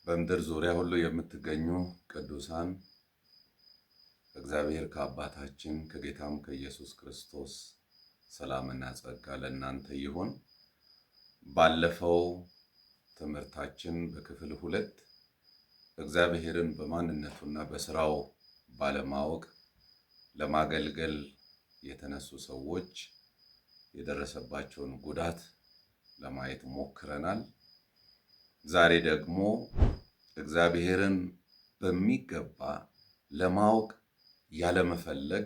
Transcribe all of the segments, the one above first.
በምድር ዙሪያ ሁሉ የምትገኙ ቅዱሳን፣ ከእግዚአብሔር ከአባታችን ከጌታም ከኢየሱስ ክርስቶስ ሰላምና ጸጋ ለእናንተ ይሁን። ባለፈው ትምህርታችን በክፍል 2 እግዚአብሔርን በማንነቱና በስራው ባለማወቅ ለማገልገል የተነሱ ሰዎች የደረሰባቸውን ጉዳት ለማየት ሞክረናል። ዛሬ ደግሞ እግዚአብሔርን በሚገባ ለማወቅ ያለመፈለግ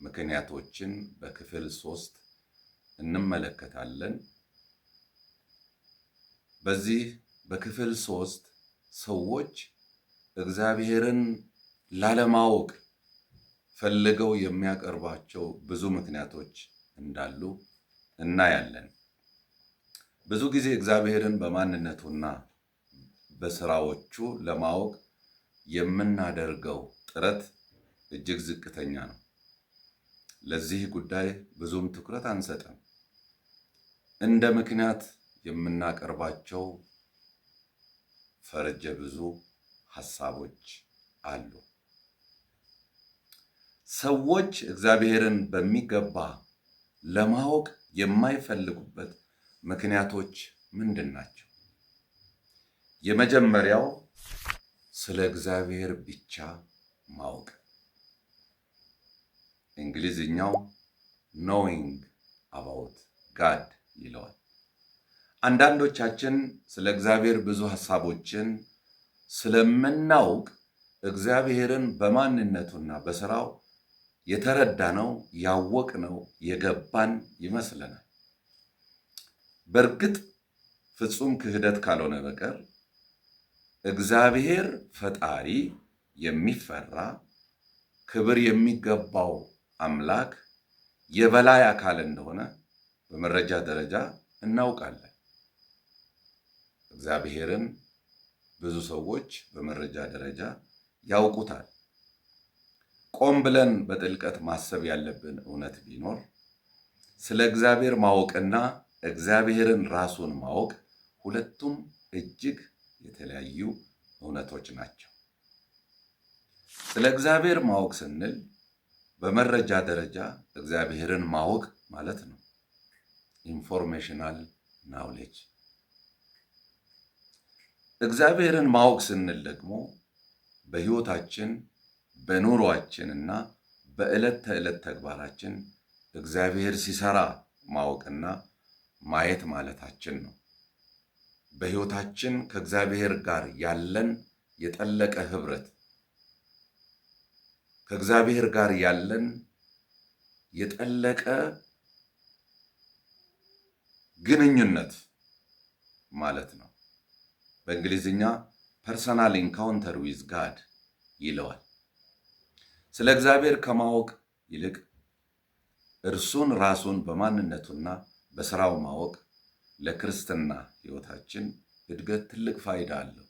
ምክንያቶችን በክፍል 3 እንመለከታለን። በዚህ በክፍል 3 ሰዎች እግዚአብሔርን ላለማወቅ ፈልገው የሚያቀርቧቸው ብዙ ምክንያቶች እንዳሉ እናያለን። ብዙ ጊዜ እግዚአብሔርን በማንነቱና በስራዎቹ ለማወቅ የምናደርገው ጥረት እጅግ ዝቅተኛ ነው። ለዚህ ጉዳይ ብዙም ትኩረት አንሰጥም። እንደ ምክንያት የምናቀርባቸው ፈርጀ ብዙ ሐሳቦች አሉ። ሰዎች እግዚአብሔርን በሚገባ ለማወቅ የማይፈልጉበት ምክንያቶች ምንድን ናቸው? የመጀመሪያው ስለ እግዚአብሔር ብቻ ማወቅ፣ እንግሊዝኛው knowing about God ይለዋል። አንዳንዶቻችን ስለ እግዚአብሔር ብዙ ሐሳቦችን ስለምናውቅ እግዚአብሔርን በማንነቱና በስራው የተረዳነው፣ ያወቅነው፣ የገባን ይመስለናል። በእርግጥ ፍጹም ክህደት ካልሆነ በቀር እግዚአብሔር ፈጣሪ፣ የሚፈራ፣ ክብር የሚገባው አምላክ፣ የበላይ አካል እንደሆነ በመረጃ ደረጃ እናውቃለን። እግዚአብሔርን ብዙ ሰዎች በመረጃ ደረጃ ያውቁታል። ቆም ብለን በጥልቀት ማሰብ ያለብን እውነት ቢኖር ስለ እግዚአብሔር ማወቅና እግዚአብሔርን ራሱን ማወቅ ሁለቱም እጅግ የተለያዩ እውነቶች ናቸው። ስለ እግዚአብሔር ማወቅ ስንል በመረጃ ደረጃ እግዚአብሔርን ማወቅ ማለት ነው። Informational knowledge። እግዚአብሔርን ማወቅ ስንል ደግሞ በሕይወታችን፣ በኑሯችን እና በዕለት ተዕለት ተግባራችን እግዚአብሔር ሲሰራ ማወቅና ማየት ማለታችን ነው። በሕይወታችን ከእግዚአብሔር ጋር ያለን የጠለቀ ኅብረት፣ ከእግዚአብሔር ጋር ያለን የጠለቀ ግንኙነት ማለት ነው። በእንግሊዝኛ personal encounter with God ይለዋል። ስለ እግዚአብሔር ከማወቅ ይልቅ እርሱን ራሱን በማንነቱና በስራው ማወቅ ለክርስትና ሕይወታችን እድገት ትልቅ ፋይዳ አለው።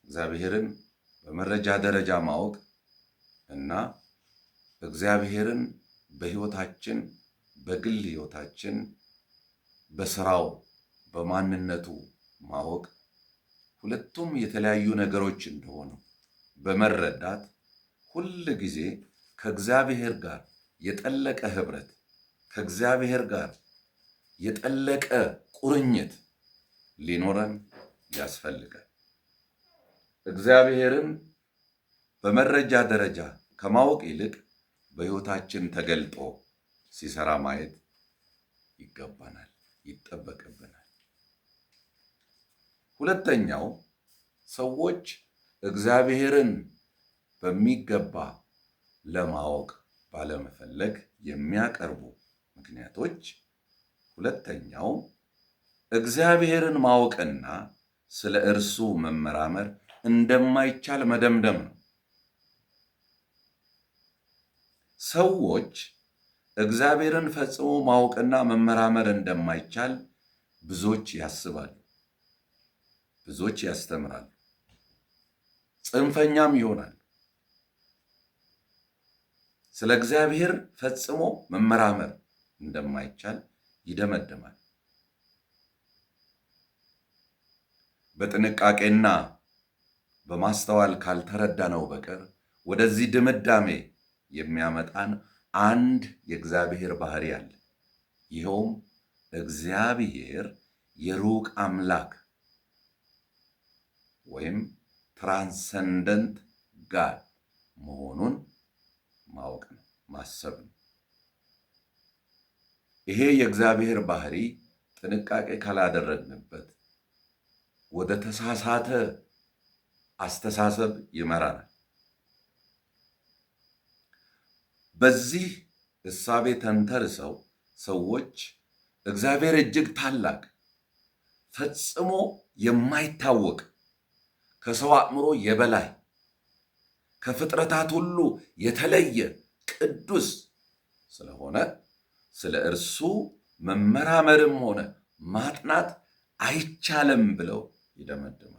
እግዚአብሔርን በመረጃ ደረጃ ማወቅ እና እግዚአብሔርን በሕይወታችን፣ በግል ሕይወታችን በስራው በማንነቱ ማወቅ ሁለቱም የተለያዩ ነገሮች እንደሆኑ በመረዳት ሁል ጊዜ ከእግዚአብሔር ጋር የጠለቀ ኅብረት፣ ከእግዚአብሔር ጋር የጠለቀ ቁርኝት ሊኖረን ያስፈልጋል። እግዚአብሔርን በመረጃ ደረጃ ከማወቅ ይልቅ በሕይወታችን ተገልጦ ሲሰራ ማየት ይገባናል፣ ይጠበቅብናል። ሁለተኛው ሰዎች እግዚአብሔርን በሚገባ ለማወቅ ባለመፈለግ የሚያቀርቡ ምክንያቶች፣ ሁለተኛው እግዚአብሔርን ማወቅና ስለ እርሱ መመራመር እንደማይቻል መደምደም ነው። ሰዎች እግዚአብሔርን ፈጽሞ ማወቅና መመራመር እንደማይቻል ብዙዎች ያስባሉ፣ ብዙዎች ያስተምራሉ፣ ጽንፈኛም ይሆናል። ስለ እግዚአብሔር ፈጽሞ መመራመር እንደማይቻል ይደመድማል። በጥንቃቄና በማስተዋል ካልተረዳነው በቀር ወደዚህ ድምዳሜ የሚያመጣን አንድ የእግዚአብሔር ባህሪ አለ። ይኸውም እግዚአብሔር የሩቅ አምላክ ወይም transcendent God መሆኑን ማወቅ ነው፣ ማሰብ ነው። ይሄ የእግዚአብሔር ባህሪ ጥንቃቄ ካላደረግንበት ወደ ተሳሳተ አስተሳሰብ ይመራናል። በዚህ እሳቤ ተንተርሰው ሰዎች እግዚአብሔር እጅግ ታላቅ፣ ፈጽሞ የማይታወቅ፣ ከሰው አእምሮ የበላይ፣ ከፍጥረታት ሁሉ የተለየ ቅዱስ ስለሆነ ስለ እርሱ መመራመርም ሆነ ማጥናት አይቻልም ብለው ይደመድማሉ።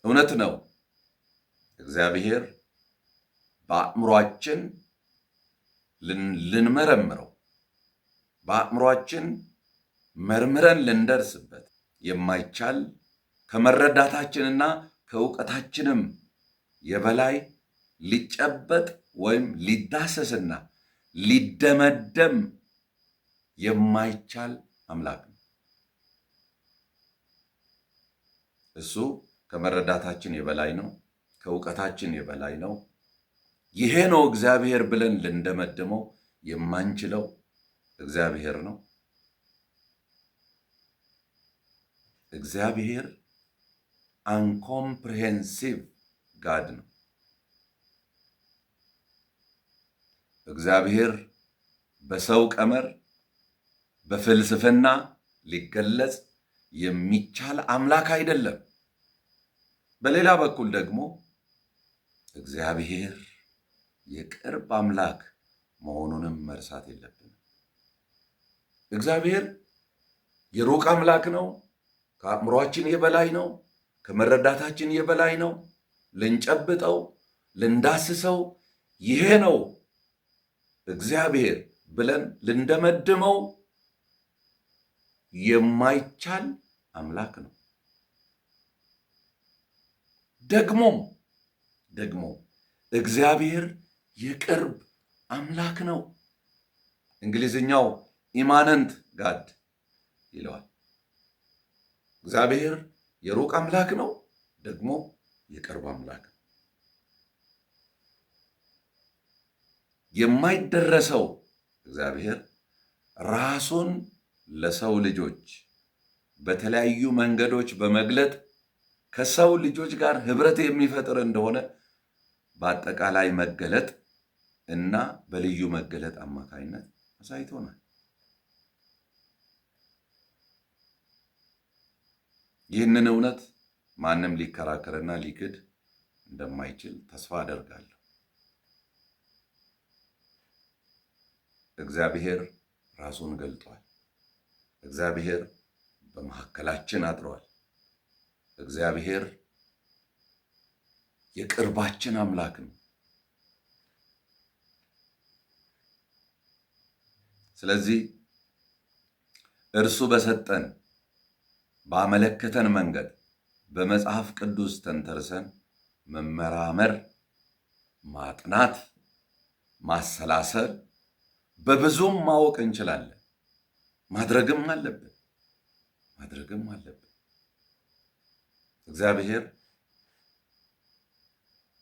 እውነት ነው። እግዚአብሔር በአእምሯችን ልንመረምረው፣ በአእምሯችን መርምረን ልንደርስበት የማይቻል፣ ከመረዳታችንና ከእውቀታችንም የበላይ፣ ሊጨበጥ ወይም ሊዳሰስና ሊደመደም የማይቻል አምላክ ነው። እሱ ከመረዳታችን የበላይ ነው። ከእውቀታችን የበላይ ነው። ይሄ ነው እግዚአብሔር ብለን ልንደመድመው የማንችለው እግዚአብሔር ነው። እግዚአብሔር uncomprehensive God ነው። እግዚአብሔር በሰው ቀመር፣ በፍልስፍና ሊገለጽ የሚቻል አምላክ አይደለም። በሌላ በኩል ደግሞ እግዚአብሔር የቅርብ አምላክ መሆኑንም መርሳት የለብንም። እግዚአብሔር የሩቅ አምላክ ነው። ከአእምሯችን የበላይ ነው። ከመረዳታችን የበላይ ነው። ልንጨብጠው፣ ልንዳስሰው፣ ይሄ ነው እግዚአብሔር ብለን ልንደመድመው የማይቻል አምላክ ነው። ደግሞም ደግሞ እግዚአብሔር የቅርብ አምላክ ነው። እንግሊዝኛው immanent God ይለዋል። እግዚአብሔር የሩቅ አምላክ ነው፣ ደግሞ የቅርብ አምላክ ነው። የማይደረሰው እግዚአብሔር ራሱን ለሰው ልጆች በተለያዩ መንገዶች በመግለጥ ከሰው ልጆች ጋር ህብረት የሚፈጥር እንደሆነ በአጠቃላይ መገለጥ እና በልዩ መገለጥ አማካኝነት አሳይቶናል። ይህንን እውነት ማንም ሊከራከርና ሊክድ እንደማይችል ተስፋ አደርጋለሁ። እግዚአብሔር ራሱን ገልጧል። እግዚአብሔር በመካከላችን አድሯል። እግዚአብሔር የቅርባችን አምላክ ነው። ስለዚህ እርሱ በሰጠን፣ ባመለከተን መንገድ በመጽሐፍ ቅዱስ ተንተርሰን መመራመር፣ ማጥናት፣ ማሰላሰል፣ በብዙም ማወቅ እንችላለን። ማድረግም አለብን። ማድረግም አለብን። እግዚአብሔር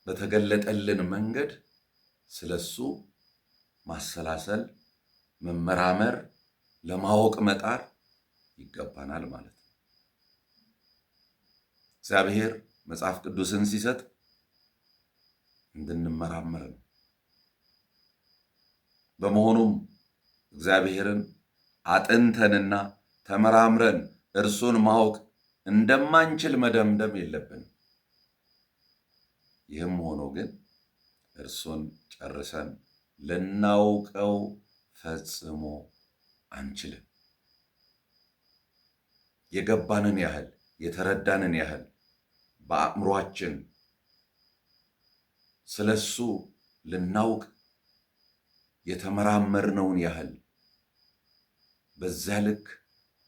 በተገለጠልን መንገድ ስለሱ ማሰላሰል፣ መመራመር፣ ለማወቅ መጣር ይገባናል ማለት ነው። እግዚአብሔር መጽሐፍ ቅዱስን ሲሰጥ እንድንመራመር ነው። በመሆኑም እግዚአብሔርን አጥንተንና ተመራምረን እርሱን ማወቅ እንደማንችል መደምደም የለብንም። ይህም ሆኖ ግን እርሱን ጨርሰን ልናውቀው ፈጽሞ አንችልም። የገባንን ያህል፣ የተረዳንን ያህል፣ በአእምሯችን ስለሱ ልናውቅ የተመራመርነውን ያህል በዚያ ልክ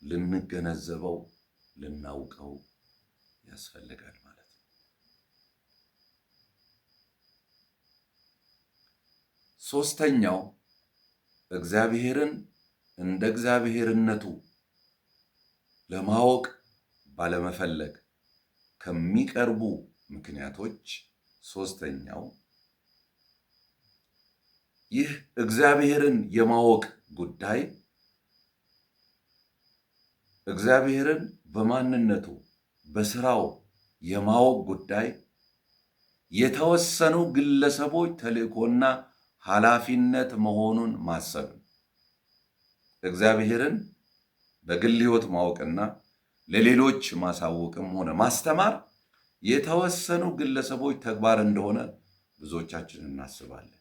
ልንገነዘበው ልናውቀው ያስፈልጋል ማለት ነው። ሶስተኛው እግዚአብሔርን እንደ እግዚአብሔርነቱ ለማወቅ ባለመፈለግ ከሚቀርቡ ምክንያቶች ሶስተኛው ይህ እግዚአብሔርን የማወቅ ጉዳይ እግዚአብሔርን በማንነቱ በስራው የማወቅ ጉዳይ የተወሰኑ ግለሰቦች ተልእኮና ኃላፊነት መሆኑን ማሰብ ነው። እግዚአብሔርን በግል ሕይወት ማወቅና ለሌሎች ማሳወቅም ሆነ ማስተማር የተወሰኑ ግለሰቦች ተግባር እንደሆነ ብዙዎቻችን እናስባለን።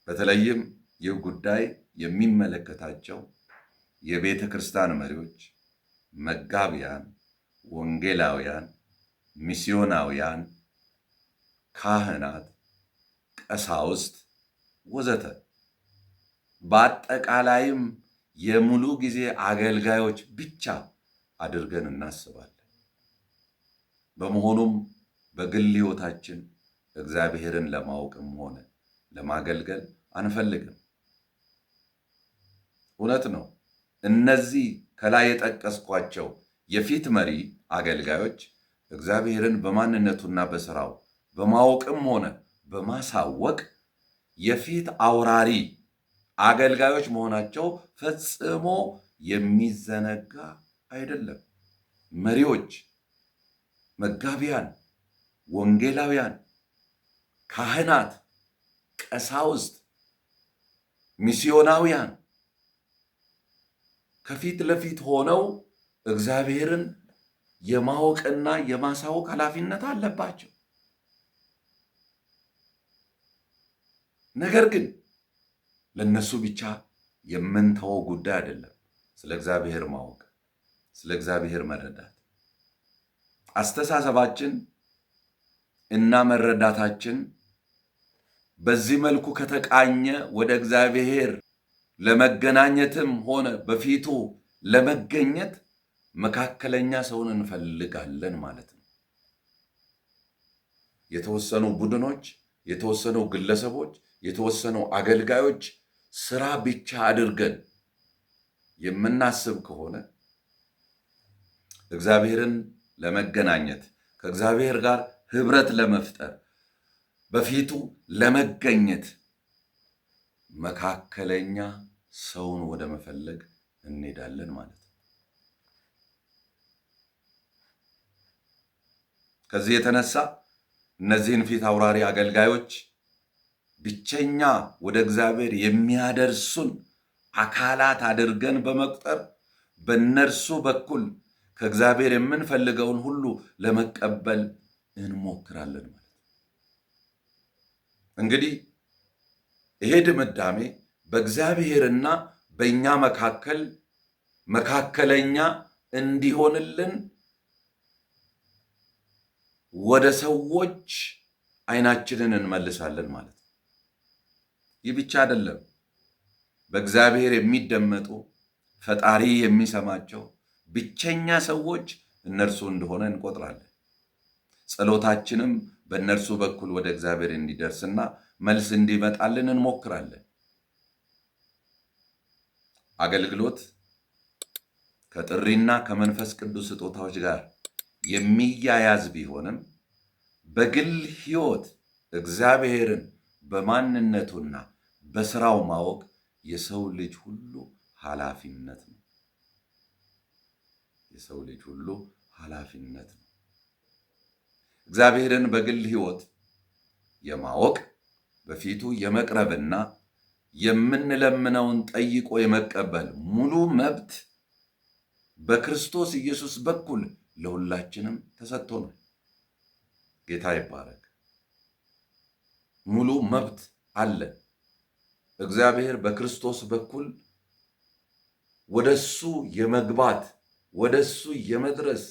በተለይም ይህ ጉዳይ የሚመለከታቸው የቤተ ክርስቲያን መሪዎች፣ መጋቢያን፣ ወንጌላውያን፣ ሚስዮናውያን፣ ካህናት፣ ቀሳውስት ወዘተ በአጠቃላይም የሙሉ ጊዜ አገልጋዮች ብቻ አድርገን እናስባለን። በመሆኑም በግል ሕይወታችን እግዚአብሔርን ለማወቅም ሆነ ለማገልገል አንፈልግም። እውነት ነው። እነዚህ ከላይ የጠቀስኳቸው የፊት መሪ አገልጋዮች እግዚአብሔርን በማንነቱና በስራው በማወቅም ሆነ በማሳወቅ የፊት አውራሪ አገልጋዮች መሆናቸው ፈጽሞ የሚዘነጋ አይደለም። መሪዎች፣ መጋቢያን፣ ወንጌላውያን፣ ካህናት፣ ቀሳውስት፣ ሚስዮናውያን ከፊት ለፊት ሆነው እግዚአብሔርን የማወቅና የማሳወቅ ኃላፊነት አለባቸው። ነገር ግን ለነሱ ብቻ የምንተወው ጉዳይ አይደለም። ስለ እግዚአብሔር ማወቅ፣ ስለ እግዚአብሔር መረዳት አስተሳሰባችን እና መረዳታችን በዚህ መልኩ ከተቃኘ ወደ እግዚአብሔር ለመገናኘትም ሆነ በፊቱ ለመገኘት መካከለኛ ሰውን እንፈልጋለን ማለት ነው። የተወሰኑ ቡድኖች፣ የተወሰኑ ግለሰቦች፣ የተወሰኑ አገልጋዮች ስራ ብቻ አድርገን የምናስብ ከሆነ እግዚአብሔርን ለመገናኘት ከእግዚአብሔር ጋር ህብረት ለመፍጠር በፊቱ ለመገኘት መካከለኛ ሰውን ወደ መፈለግ እንሄዳለን ማለት ነው። ከዚህ የተነሳ እነዚህን ፊት አውራሪ አገልጋዮች ብቸኛ ወደ እግዚአብሔር የሚያደርሱን አካላት አድርገን በመቁጠር በእነርሱ በኩል ከእግዚአብሔር የምንፈልገውን ሁሉ ለመቀበል እንሞክራለን ማለት ነው። እንግዲህ ይሄ ድምዳሜ በእግዚአብሔርና በእኛ መካከል መካከለኛ እንዲሆንልን ወደ ሰዎች አይናችንን እንመልሳለን ማለት ነው። ይህ ብቻ አይደለም። በእግዚአብሔር የሚደመጡ ፈጣሪ የሚሰማቸው ብቸኛ ሰዎች እነርሱ እንደሆነ እንቆጥራለን። ጸሎታችንም በእነርሱ በኩል ወደ እግዚአብሔር እንዲደርስና መልስ እንዲመጣልን እንሞክራለን። አገልግሎት ከጥሪና ከመንፈስ ቅዱስ ስጦታዎች ጋር የሚያያዝ ቢሆንም በግል ሕይወት እግዚአብሔርን በማንነቱና በስራው ማወቅ የሰው ልጅ ሁሉ ኃላፊነት ነው። የሰው ልጅ ሁሉ ኃላፊነት ነው። እግዚአብሔርን በግል ሕይወት የማወቅ በፊቱ የመቅረብና የምንለምነውን ጠይቆ የመቀበል ሙሉ መብት በክርስቶስ ኢየሱስ በኩል ለሁላችንም ተሰጥቶናል። ጌታ ይባረክ። ሙሉ መብት አለ። እግዚአብሔር በክርስቶስ በኩል ወደሱ የመግባት ወደሱ የመድረስ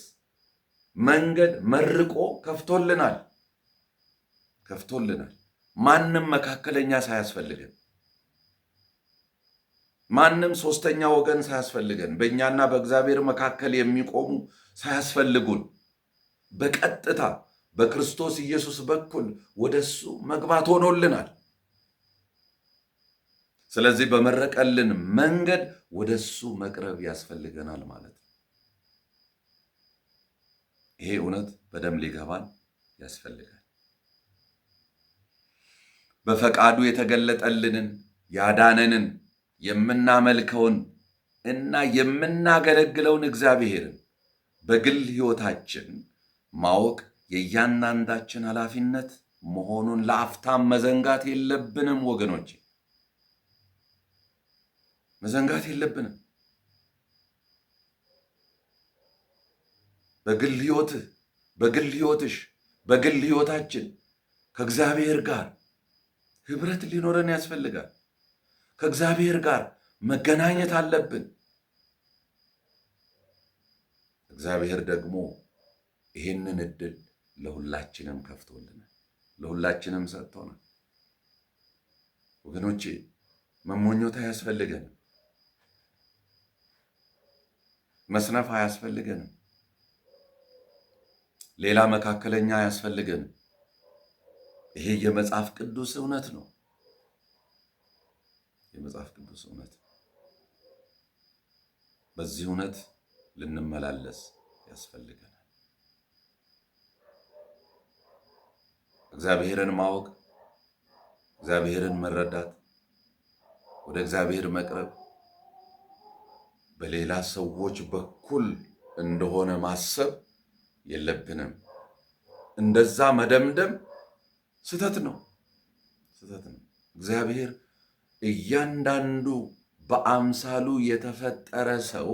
መንገድ መርቆ ከፍቶልናል ከፍቶልናል። ማንም መካከለኛ ሳያስፈልገን። ማንም ሶስተኛ ወገን ሳያስፈልገን፣ በእኛና በእግዚአብሔር መካከል የሚቆሙ ሳያስፈልጉን በቀጥታ በክርስቶስ ኢየሱስ በኩል ወደ እሱ መግባት ሆኖልናል። ስለዚህ በመረቀልን መንገድ ወደ እሱ መቅረብ ያስፈልገናል ማለት ነው። ይሄ እውነት በደንብ ሊገባን ያስፈልጋል። በፈቃዱ የተገለጠልንን፣ ያዳነንን፣ የምናመልከውን እና የምናገለግለውን እግዚአብሔርን በግል ሕይወታችን ማወቅ የእያንዳንዳችን ኃላፊነት መሆኑን ለአፍታም መዘንጋት የለብንም ወገኖች፣ መዘንጋት የለብንም። በግል ሕይወትህ፣ በግል ሕይወትሽ፣ በግል ሕይወታችን ከእግዚአብሔር ጋር ህብረት ሊኖረን ያስፈልጋል። ከእግዚአብሔር ጋር መገናኘት አለብን። እግዚአብሔር ደግሞ ይህንን እድል ለሁላችንም ከፍቶልናል፣ ለሁላችንም ሰጥቶናል። ወገኖቼ፣ መሞኞት አያስፈልገንም፣ መስነፍ አያስፈልገንም፣ ሌላ መካከለኛ አያስፈልገንም። ይሄ የመጽሐፍ ቅዱስ እውነት ነው። የመጽሐፍ ቅዱስ እውነት። በዚህ እውነት ልንመላለስ ያስፈልገናል። እግዚአብሔርን ማወቅ፣ እግዚአብሔርን መረዳት፣ ወደ እግዚአብሔር መቅረብ በሌላ ሰዎች በኩል እንደሆነ ማሰብ የለብንም። እንደዛ መደምደም ስህተት ነው፣ ስህተት ነው። እግዚአብሔር እያንዳንዱ በአምሳሉ የተፈጠረ ሰው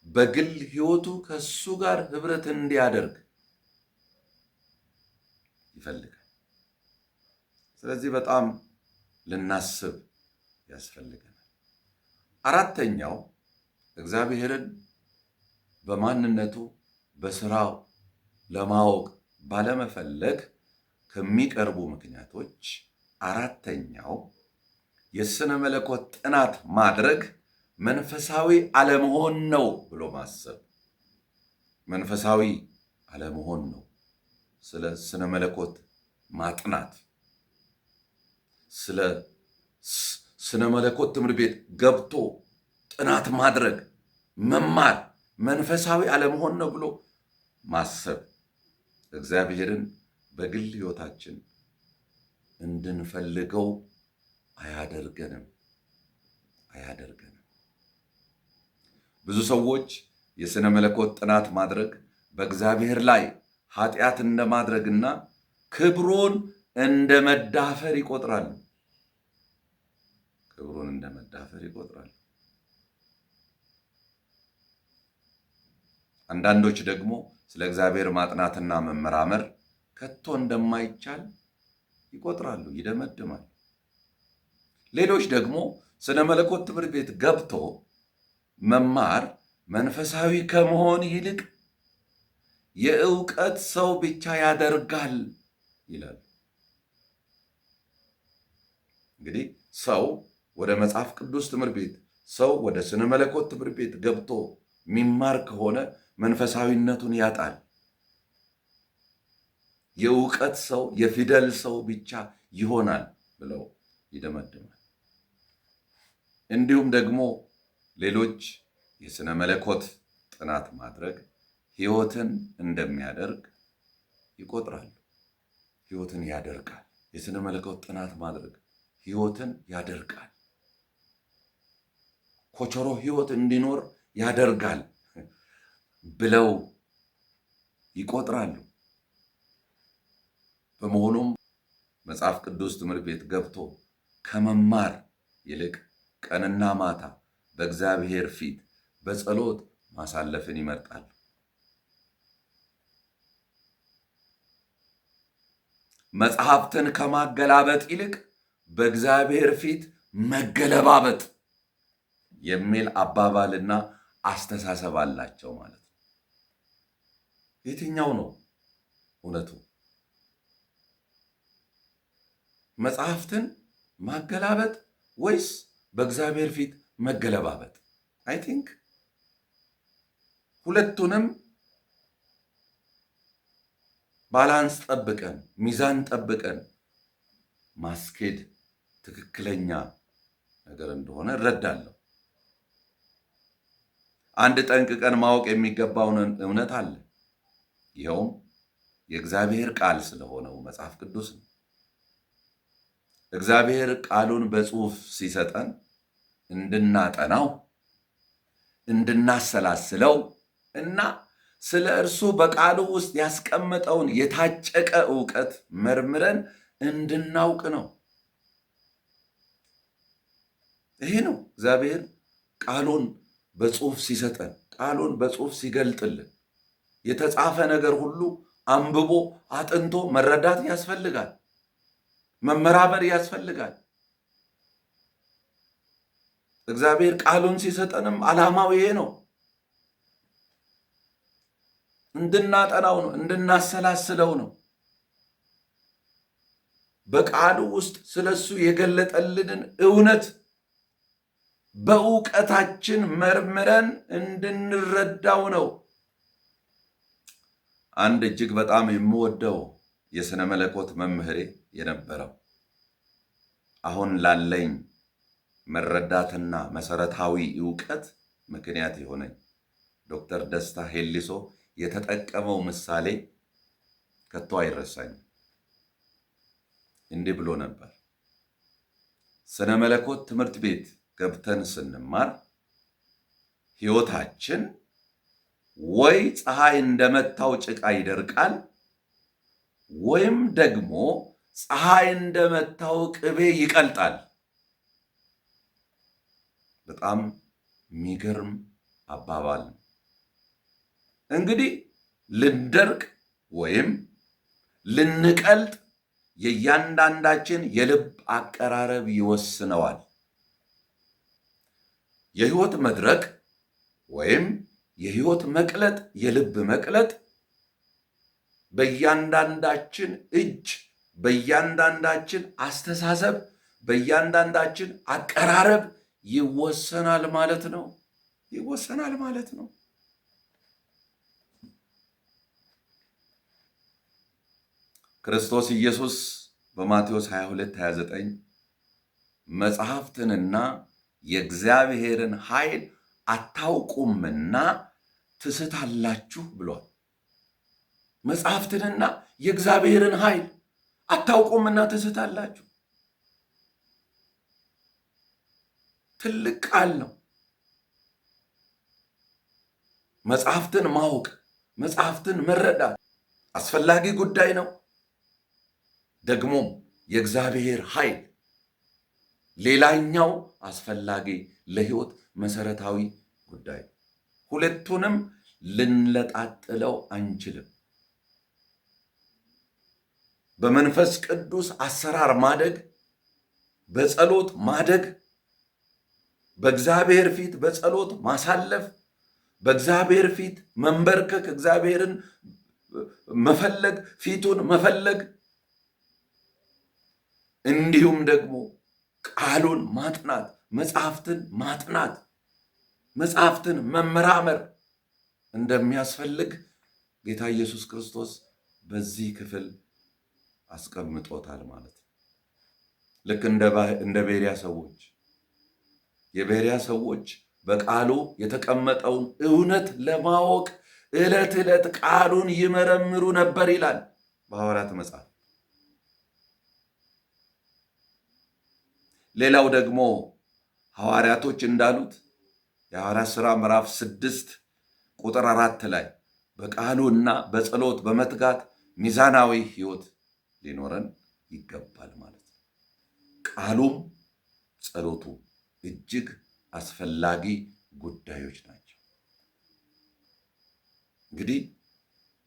በግል ሕይወቱ ከሱ ጋር ህብረት እንዲያደርግ ይፈልጋል። ስለዚህ በጣም ልናስብ ያስፈልገናል። አራተኛው፣ እግዚአብሔርን በማንነቱ፣ በስራው ለማወቅ ባለመፈለግ ከሚቀርቡ ምክንያቶች አራተኛው የስነ መለኮት ጥናት ማድረግ መንፈሳዊ አለመሆን ነው ብሎ ማሰብ። መንፈሳዊ አለመሆን ነው። ስለ ስነ መለኮት ማጥናት፣ ስለ ስነ መለኮት ትምህርት ቤት ገብቶ ጥናት ማድረግ፣ መማር መንፈሳዊ አለመሆን ነው ብሎ ማሰብ እግዚአብሔርን በግል ሕይወታችን እንድንፈልገው አያደርገንም፣ አያደርገንም። ብዙ ሰዎች የሥነ መለኮት ጥናት ማድረግ በእግዚአብሔር ላይ ኃጢአት እንደማድረግና ክብሩን እንደ መዳፈር ይቆጥራሉ። ክብሩን እንደ መዳፈር ይቆጥራሉ። አንዳንዶች ደግሞ ስለ እግዚአብሔር ማጥናትና መመራመር ከቶ እንደማይቻል ይቆጥራሉ፣ ይደመድማሉ። ሌሎች ደግሞ ስነ መለኮት ትምህርት ቤት ገብቶ መማር መንፈሳዊ ከመሆን ይልቅ የእውቀት ሰው ብቻ ያደርጋል ይላሉ። እንግዲህ ሰው ወደ መጽሐፍ ቅዱስ ትምህርት ቤት፣ ሰው ወደ ስነ መለኮት ትምህርት ቤት ገብቶ የሚማር ከሆነ መንፈሳዊነቱን ያጣል። የእውቀት ሰው፣ የፊደል ሰው ብቻ ይሆናል ብለው ይደመድማል። እንዲሁም ደግሞ ሌሎች የስነ መለኮት ጥናት ማድረግ ሕይወትን እንደሚያደርግ ይቆጥራሉ። ሕይወትን ያደርጋል። የስነ መለኮት ጥናት ማድረግ ሕይወትን ያደርጋል። ኮቸሮ ሕይወት እንዲኖር ያደርጋል ብለው ይቆጥራሉ። በመሆኑም መጽሐፍ ቅዱስ ትምህርት ቤት ገብቶ ከመማር ይልቅ ቀንና ማታ በእግዚአብሔር ፊት በጸሎት ማሳለፍን ይመርጣሉ። መጽሐፍትን ከማገላበጥ ይልቅ በእግዚአብሔር ፊት መገለባበጥ የሚል አባባልና አስተሳሰብ አላቸው ማለት ነው። የትኛው ነው እውነቱ? መጽሐፍትን ማገላበጥ ወይስ በእግዚአብሔር ፊት መገለባበጥ። I think ሁለቱንም balance ጠብቀን፣ ሚዛን ጠብቀን ማስኬድ ትክክለኛ ነገር እንደሆነ እረዳለሁ። አንድ ጠንቅቀን ማወቅ የሚገባውን እውነት አለ። ይኸውም የእግዚአብሔር ቃል ስለሆነው መጽሐፍ ቅዱስ ነው። እግዚአብሔር ቃሉን በጽሑፍ ሲሰጠን እንድናጠናው፣ እንድናሰላስለው እና ስለ እርሱ በቃሉ ውስጥ ያስቀመጠውን የታጨቀ ዕውቀት መርምረን እንድናውቅ ነው። ይሄ ነው እግዚአብሔር ቃሉን በጽሑፍ ሲሰጠን፣ ቃሉን በጽሑፍ ሲገልጥልን። የተጻፈ ነገር ሁሉ አንብቦ አጥንቶ መረዳት ያስፈልጋል። መመራመር ያስፈልጋል። እግዚአብሔር ቃሉን ሲሰጠንም ዓላማው ይሄ ነው። እንድናጠናው ነው፣ እንድናሰላስለው ነው። በቃሉ ውስጥ ስለሱ የገለጠልንን እውነት በእውቀታችን መርምረን እንድንረዳው ነው። አንድ እጅግ በጣም የምወደው የሥነ መለኮት መምህሬ የነበረው፣ አሁን ላለኝ መረዳትና መሰረታዊ እውቀት ምክንያት የሆነኝ ዶክተር ደስታ ሄሊሶ የተጠቀመው ምሳሌ ከቶ አይረሳኝም። እንዲህ ብሎ ነበር። ስነ መለኮት ትምህርት ቤት ገብተን ስንማር ሕይወታችን ወይ ፀሐይ እንደመታው ጭቃ ይደርቃል፣ ወይም ደግሞ ፀሐይ እንደመታው ቅቤ ይቀልጣል። በጣም የሚገርም አባባል ነው። እንግዲህ ልንደርቅ ወይም ልንቀልጥ የእያንዳንዳችን የልብ አቀራረብ ይወስነዋል። የህይወት መድረቅ ወይም የህይወት መቅለጥ፣ የልብ መቅለጥ በእያንዳንዳችን እጅ፣ በእያንዳንዳችን አስተሳሰብ፣ በእያንዳንዳችን አቀራረብ ይወሰናል ማለት ነው። ይወሰናል ማለት ነው። ክርስቶስ ኢየሱስ በማቴዎስ 22:29 መጽሐፍትንና የእግዚአብሔርን ኃይል አታውቁምና ትስታላችሁ ብሏል። መጽሐፍትንና የእግዚአብሔርን ኃይል አታውቁምና ትስታላችሁ። ትልቅ ቃል ነው። መጽሐፍትን ማወቅ፣ መጽሐፍትን መረዳት አስፈላጊ ጉዳይ ነው። ደግሞም የእግዚአብሔር ኃይል ሌላኛው አስፈላጊ፣ ለሕይወት መሰረታዊ ጉዳይ። ሁለቱንም ልንለጣጥለው አንችልም። በመንፈስ ቅዱስ አሰራር ማደግ፣ በጸሎት ማደግ፣ በእግዚአብሔር ፊት በጸሎት ማሳለፍ፣ በእግዚአብሔር ፊት መንበርከክ፣ እግዚአብሔርን መፈለግ፣ ፊቱን መፈለግ፣ እንዲሁም ደግሞ ቃሉን ማጥናት፣ መጽሐፍትን ማጥናት፣ መጽሐፍትን መመራመር እንደሚያስፈልግ ጌታ ኢየሱስ ክርስቶስ በዚህ ክፍል አስቀምጦታል ማለት ነው። ልክ እንደ ቤሪያ ሰዎች፣ የቤሪያ ሰዎች በቃሉ የተቀመጠውን እውነት ለማወቅ ዕለት ዕለት ቃሉን ይመረምሩ ነበር ይላል በሐዋርያት መጽሐፍ። ሌላው ደግሞ ሐዋርያቶች እንዳሉት የሐዋርያት ሥራ ምዕራፍ 6 ቁጥር 4 ላይ በቃሉና በጸሎት በመትጋት ሚዛናዊ ሕይወት ሊኖረን ይገባል ማለት ነው። ቃሉም ጸሎቱ እጅግ አስፈላጊ ጉዳዮች ናቸው። እንግዲህ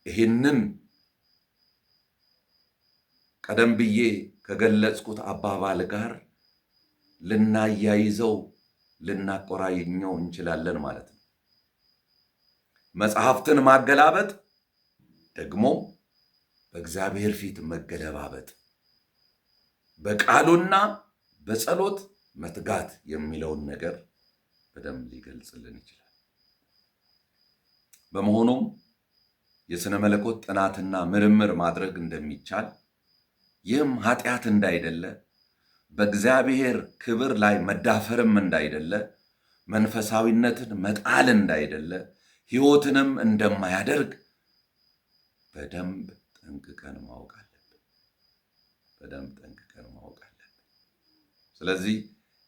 ይህንን ቀደም ብዬ ከገለጽኩት አባባል ጋር ልናያይዘው፣ ልናቆራኘው እንችላለን ማለት ነው። መጽሐፍትን ማገላበጥ ደግሞ በእግዚአብሔር ፊት መገለባበጥ፣ በቃሉና በጸሎት መትጋት የሚለውን ነገር በደንብ ሊገልጽልን ይችላል። በመሆኑም የሥነ መለኮት ጥናትና ምርምር ማድረግ እንደሚቻል፣ ይህም ኃጢአት እንዳይደለ፣ በእግዚአብሔር ክብር ላይ መዳፈርም እንዳይደለ፣ መንፈሳዊነትን መጣል እንዳይደለ፣ ሕይወትንም እንደማያደርግ በደንብ ጠንቅቀን ማወቅ አለብን። በደንብ ጠንቅቀን ማወቅ አለብን። ስለዚህ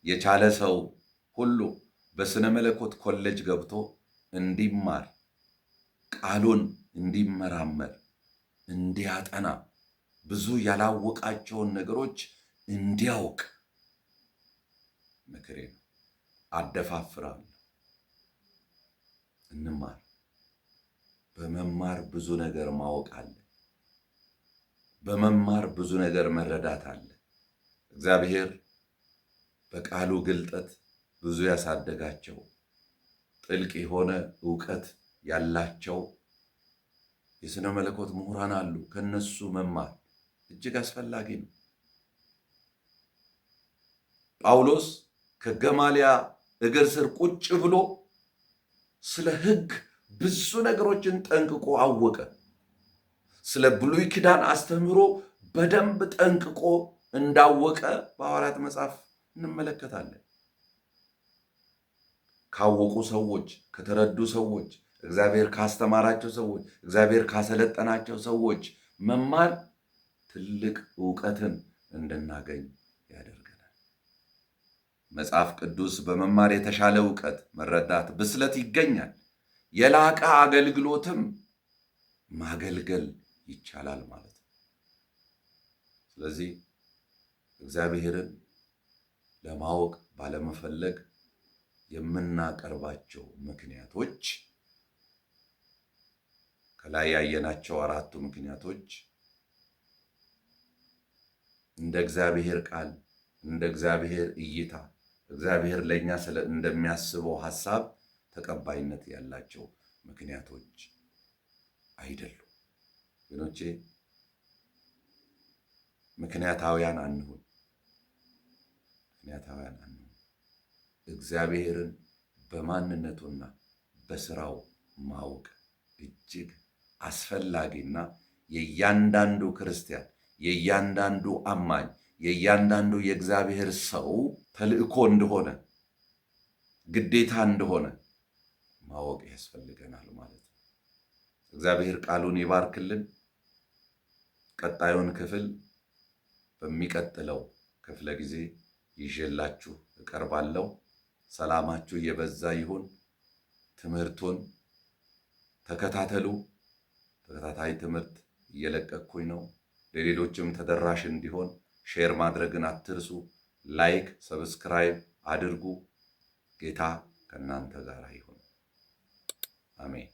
የቻለ ሰው ሁሉ በስነ መለኮት ኮሌጅ ገብቶ እንዲማር፣ ቃሉን እንዲመራመር፣ እንዲያጠና፣ ብዙ ያላወቃቸውን ነገሮች እንዲያውቅ ምክሬ ነው። አደፋፍራለሁ። እንማር። በመማር ብዙ ነገር ማወቅ አለ። በመማር ብዙ ነገር መረዳት አለ። እግዚአብሔር በቃሉ ግልጠት ብዙ ያሳደጋቸው፣ ጥልቅ የሆነ እውቀት ያላቸው የሥነ መለኮት ምሁራን አሉ። ከነሱ መማር እጅግ አስፈላጊ ነው። ጳውሎስ ከገማልያ እግር ስር ቁጭ ብሎ ስለ ሕግ ብዙ ነገሮችን ጠንቅቆ አወቀ። ስለ ብሉይ ኪዳን አስተምህሮ በደንብ ጠንቅቆ እንዳወቀ በሐዋርያት መጽሐፍ እንመለከታለን። ካወቁ ሰዎች፣ ከተረዱ ሰዎች፣ እግዚአብሔር ካስተማራቸው ሰዎች፣ እግዚአብሔር ካሰለጠናቸው ሰዎች መማር ትልቅ እውቀትን እንድናገኝ ያደርገናል። መጽሐፍ ቅዱስ በመማር የተሻለ እውቀት፣ መረዳት፣ ብስለት ይገኛል። የላቀ አገልግሎትም ማገልገል ይቻላል ማለት ነው። ስለዚህ እግዚአብሔርን ለማወቅ ባለመፈለግ የምናቀርባቸው ምክንያቶች፣ ከላይ ያየናቸው አራቱ ምክንያቶች፣ እንደ እግዚአብሔር ቃል፣ እንደ እግዚአብሔር እይታ፣ እግዚአብሔር ለእኛ እንደሚያስበው ሐሳብ ተቀባይነት ያላቸው ምክንያቶች አይደሉም። ወገኖቼ፣ ምክንያታውያን አንሁን። ምክንያታውያን አንሁን። እግዚአብሔርን በማንነቱና በስራው ማወቅ እጅግ አስፈላጊና የእያንዳንዱ ክርስቲያን፣ የእያንዳንዱ አማኝ፣ የእያንዳንዱ የእግዚአብሔር ሰው ተልእኮ እንደሆነ፣ ግዴታ እንደሆነ ማወቅ ያስፈልገናል ማለት ነው። እግዚአብሔር ቃሉን ይባርክልን። ቀጣዩን ክፍል በሚቀጥለው ክፍለ ጊዜ ይዤላችሁ እቀርባለሁ። ሰላማችሁ የበዛ ይሁን። ትምህርቱን ተከታተሉ። ተከታታይ ትምህርት እየለቀቅኩኝ ነው። ለሌሎችም ተደራሽ እንዲሆን share ማድረግን አትርሱ። Like፣ subscribe አድርጉ። ጌታ ከእናንተ ጋር ይሁን። አሜን።